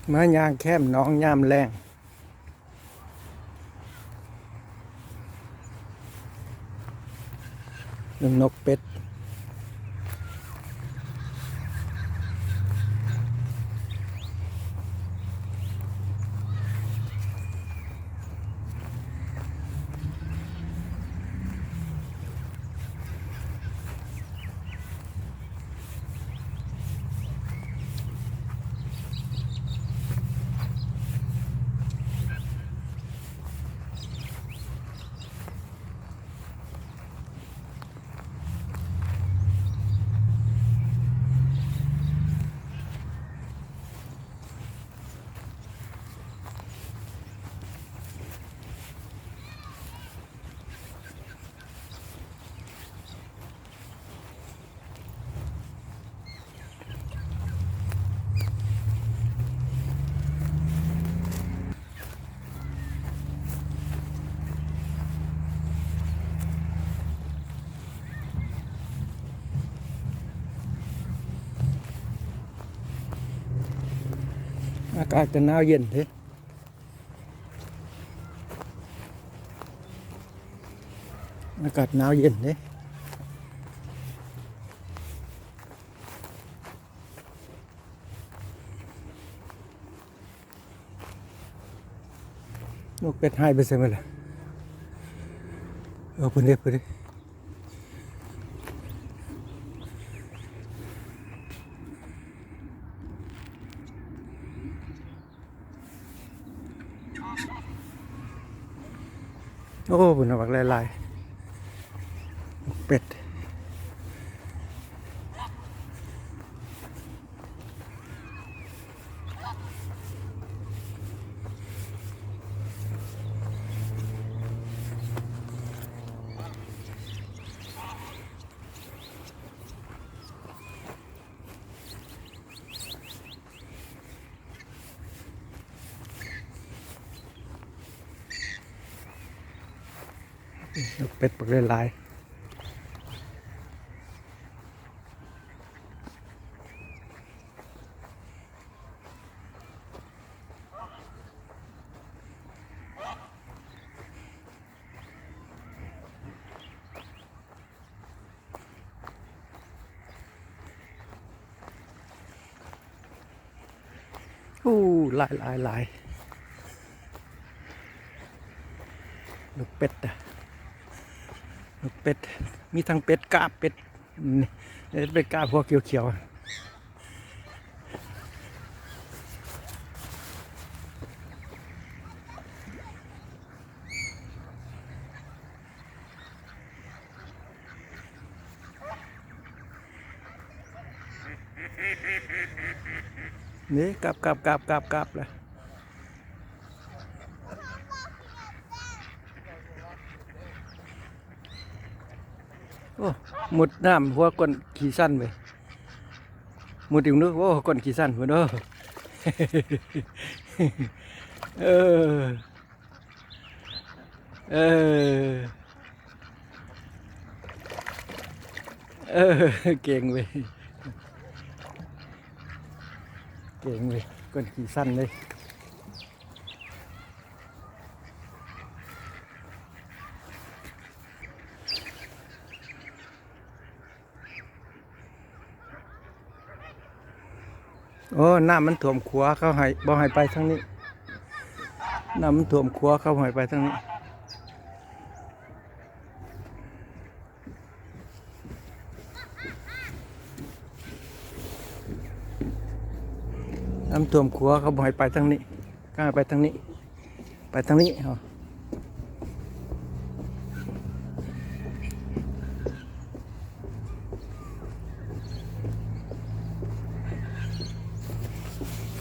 ມາຍ່າງແຄມໜອງຍາມແລງ ເບິ່ງນົກເປັດ. ອາກາດກໍໜາວເຢັນເດ້. ອາກາດໜາວເຢັນເດ້. ນົກເປັດຫາຍໄປໃສໝົດລະ? ເອີ ພຸ້ນເດ້ ພຸ້ນເດ້. ໂອ້ ພຸ້ນນະ ບັກຫຼາຍໆ ເປັດ. ເປັດບັກຫຼາຍໆ. ໂອ້ ຫຼາຍໆໆ ນົກເປັດ ນົກເປັດ ມີທັງເປັດກາບ ເປັດ ນີ້ ເປັດກາບ ພວກຂຽວໆ. ນີ້ ກັບ ກັບ ກັບ ກັບ ກັບລະ. ໂອ້ ມຸດນ້ຳຫົວກົ້ນຂີ້ຊັນເວີຍ ມຸດອີກເດີ້. ໂອ້ ກ້ນຂີ້ຊັນພຸ້ນເດີ້. ເອີ ເອີ ເອີ ເກັ່ງເວີຍ ເກັ່ງເວີຍ ກົ້ນຂີ້ຊັນເລີຍ. ໂອ້ ນ້ຳມັນຖ້ວມຂົວ ເຂົາໃຫ້ ບໍ່ໃຫ້ໄປທາງນີ້. ນ້ຳມັນຖ້ວມຂົວ ເຂົາບໍ່ໃຫ້ໄປທາງນີ້. ນ້ຳຖ້ວມຂົວ ເຂົາບໍ່ໃຫ້ໄປທາງນີ້ ເຂົາໃຫ້ໄປທາງນີ້ ໄປທາງນີ້ເຮົາ.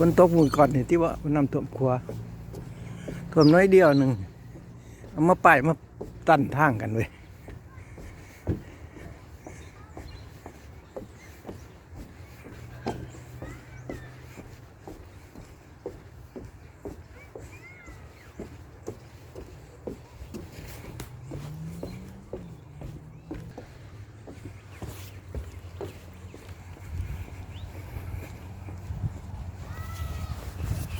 ຝົນຕົກມື້ກ່ອນນີ້ຕິວ່ານ້ຳຖ້ວມຂົວ ຖ້ວມໜ້ອຍດຽວໜຶ່ງ ເອົາໄມ້ປ້າຍມາຕັນທາງກັນເວີຍ. ໂ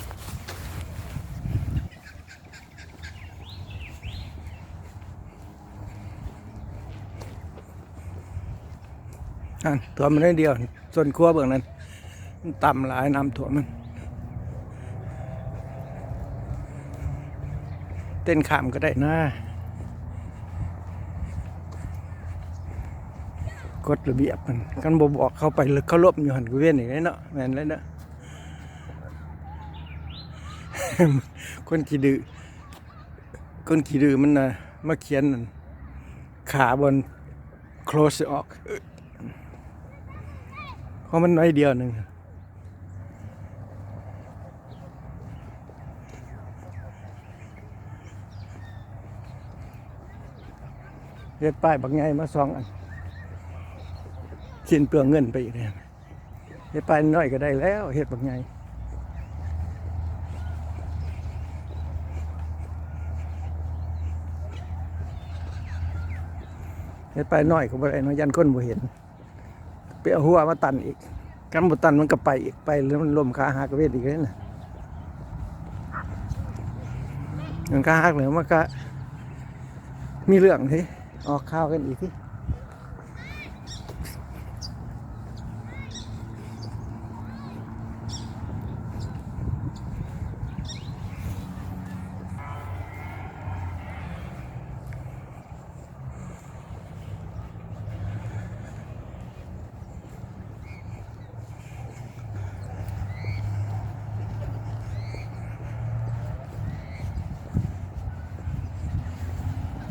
ຫັ້ນຖ້ວມໜ້ອຍດຽວ ສົ້ນຄົວເບິ່ງນັ້ນ ມັນຕ່ຳຫຼາຍ ນ້ຳຖ້ວມມັນ ເຕັ້ນຂ້າມກໍໄດ້ນາ ກົດລະບຽບມັນ ຄັນບໍ່ບອກເຂົາໄປ ເຂົາລົບຢູ່ຫັ້ນກະເວັນອີກເດ້ເນາະ ແມ່ນແລ້ວເນາະ ຄົນຂີ້ດື້ ຄົນຂີ້ດື້ມັນນະ ມາຂຽນນັ້ນ ຂ້າບ່ອນ ໂຄລສອອກ ເພາະມັນໜ້ອຍດຽວໜຶ່ງ ເຮັດປ້າຍບັກໃຫຍ່ມາສອງອັນ ສິ້ນເປືອງເງິນໄປອີກແລ້ວ. ເຮັດປ້າຍນ້ອຍກໍໄດ້ແລ້ວ ເຮັດບັກໃຫຍ່ ເຮັດປ້າຍນ້ອຍກໍບໍ່ໄດ້ເນາະ ຢ້ານຄົນບໍ່ເຫັນ ໄປເອົາຮົ້ວມາຕັນອີກ ຄັນບໍ່ຕັນມັນກໍໄປອີກ ໄປແລ້ວມັນລົ້ມຂາຫັກເວດອີກເດ້ນະ ມັນຂາຫັກແລ້ວມັນກໍມີເລື່ອງເດ້ ອອກຂ່າວກັນອີກຕິ.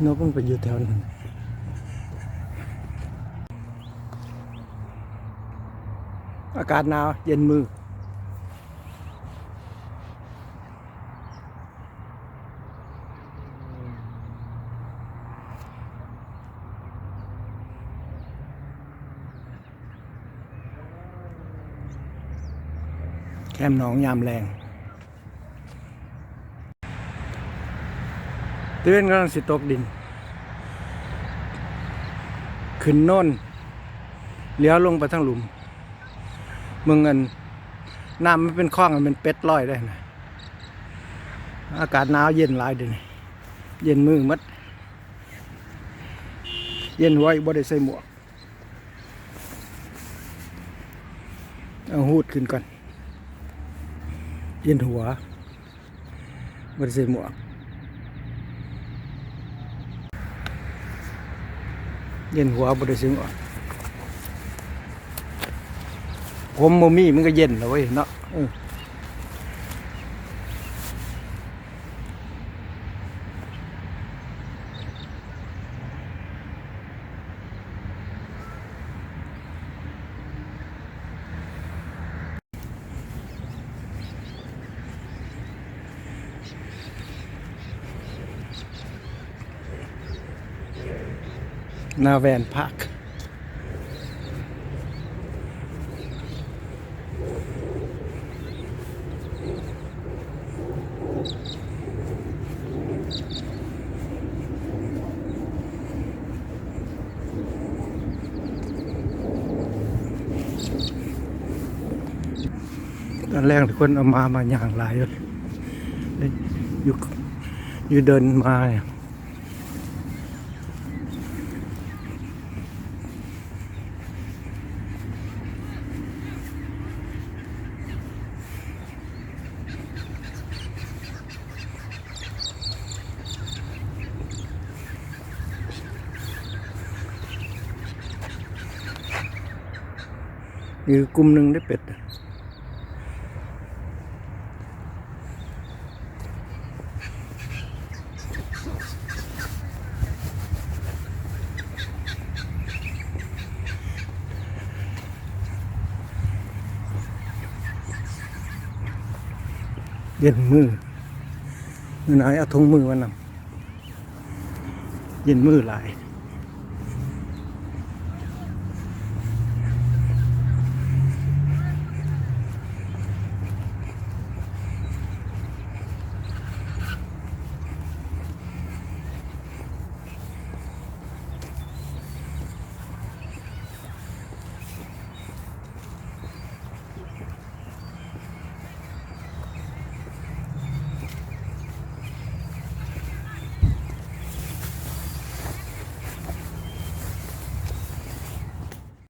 ນົກມັນໄປຢູ່ແຖວນັ້ນ ອາກາດໜາວເຢັນມື. ແຄມໜອງຍາມແລງ ຕາເວັນກຳລັງຊິຕົກດິນ ຂຶ້ນໂນນ ຫຼຽວລົງໄປທາງລຸ່ມ ເບິ່ງອັນ ນ້ຳມັນເປັນຄອງ ມັນເປັນເປັດລອຍໄດ້ນະ ອາກາດໜາວເຢັນຫຼາຍເດນີ້ ເຢັນມືໝົດ ເຢັນຫົວອີກ ບໍ່ໄດ້ໃສ່ໝວກ. ເອົາຮູດຂຶ້ນກ່ອນ ເຢັນຫົວ ບໍ່ໄດ້ໃສ່ໝວກ ເຢັນຫົວ ບໍ່ໄດ້ໃສ່ໝວກ ຜົມບໍ່ມີ ມັນກໍເຢັນແລ້ວເວີຍເນາະ ເອີ. ໜ້າແວນພາກ ຕອນແລງທຸກຄົນເອົາມາ ມາຍ່າງຫຼາຍຢູ່ ຢູ່ ຢູ່ເດີ່ນມາ. ນີ້ຄືກຸ່ມໜຶ່ງເດ້ ເປັດ. ເຢັນມື ມື້ໜ້າເອົາຖົງມືມານຳ ເຢັນມືຫຼາຍ.